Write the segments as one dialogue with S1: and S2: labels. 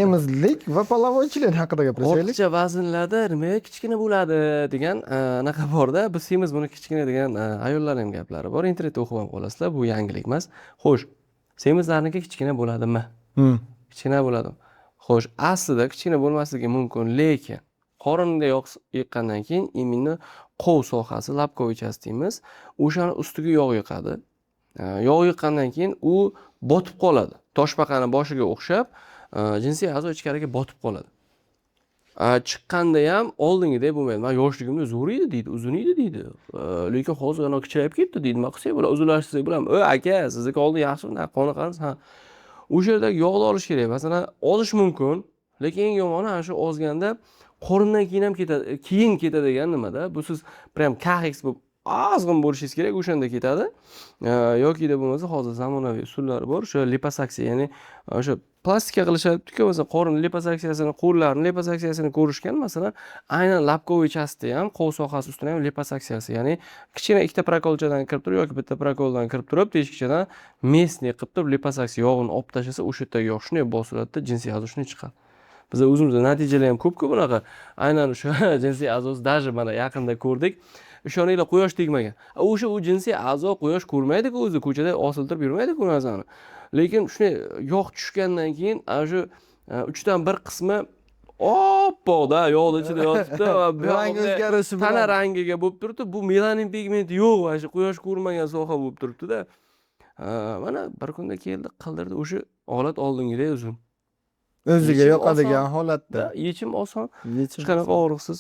S1: Semizlik va половой член haqida gaplashaylik.
S2: Ortiqcha vaznlarda nimaga kichkina bo'ladi degan anaqa borda, bu semiz, buni kichkina degan ayollar ham gaplari bor, internetda o'qib ham qolasizlar, bu yangilik emas. Xo'sh, semizlarniki kichkina bo'ladimi? Kichkina bo'ladi. Xo'sh, aslida kichkina bo'lmasligi mumkin, lekin qorinda yog' yiqqandan keyin именно qov sohasi, лобковый часть deymiz, o'shani ustiga yog' yiqadi. Yog' yiqqandan keyin u botib qoladi, toshbaqani boshiga o'xshab jinsiy a'zo ichkariga botib qoladi. Chiqqanda ham oldingidek bo'lmaydi. "Man yoshligimda zo'r edi", deydi, "uzun edi", deydi, "lekin hozir anavi kichrayib ketdi", deydi. "Nima qilsak bo'ladi, uzunlashtirsak bo'ladimi?" "Ey aka, sizniki oldin yaxshi, bunaqa qoniqarmiz ha, o'sha yerdagi yog'ni olish kerak." Masalan, ozish mumkin, lekin eng yomoni ana shu ozganda qorindan keyin ham ketadi, keyin ketadigan nimada bu. Siz прям кахекс bo'lib, ozg'in bo'lishingiz kerak, o'shanda ketadi. Yokida bo'lmasa hozir zamonaviy usullar bor, o'sha liposaksiya, ya'ni o'sha plastika qilishadiku. Masalan, qorin liposaksiyasini, qo'llarni liposaksiyasini ko'rishgan. Masalan, aynan лобковый часть ni ham, qov sohasi ustini ham liposaksiyasi, ya'ni kichkina ikkita прокол chadan kirib turib yoki bitta прокол dan kirib turib, teshikchadan местный qilib turib liposaksiya, yog'ini olib tashlasa, o'sha yerdagi yog' shunday bosiladida, jinsiy a'zo shunday chiqadi. Biza o'zimizda natijalar ham ko'pku bunaqa, aynan o'sha jinsiy a'zosi. Даже mana yaqinda ko'rdik, ishoninglar, quyosh tegmagan o'sha u jinsiy a'zo, quyosh ko'rmaydiku o'zi, ko'chada osiltirib yurmaydiku u narsani, lekin shunday yog' tushgandan keyin ana shu uchdan bir qismi oppoqda, yog'ni ichida yotibdi va bu
S1: Rang
S2: yog'i
S1: o'zgarishi
S2: tana
S1: bilan
S2: rangiga bo'lib turibdi. Bu melanin pigmenti yo'q, mana shu quyosh ko'rmagan soha bo'lib turibdida. Mana bir kunda keldi, qildirdi, o'sha holat oldingidek uzun.
S1: O'ziga
S2: Yechim
S1: yoqadigan
S2: oson.
S1: holatda.
S2: Da, yechim oson.
S1: Yechim
S2: Hech qanaqa og'riqsiz.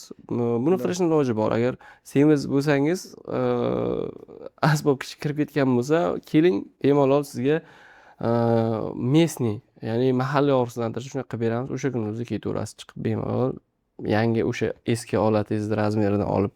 S2: Buni qilishni iloji bor. Agar semiz bo'lsangiz, asbob kichik kirib ketgan bo'lsa, keling, bemalol sizga местный, ya'ni mahalliy og'riqsizlantirish shunday qilib beramiz. O'sha kuni o'zida ketaverasiz chiqib bemalol, yangi o'sha eski holatingizni razmeridan olib.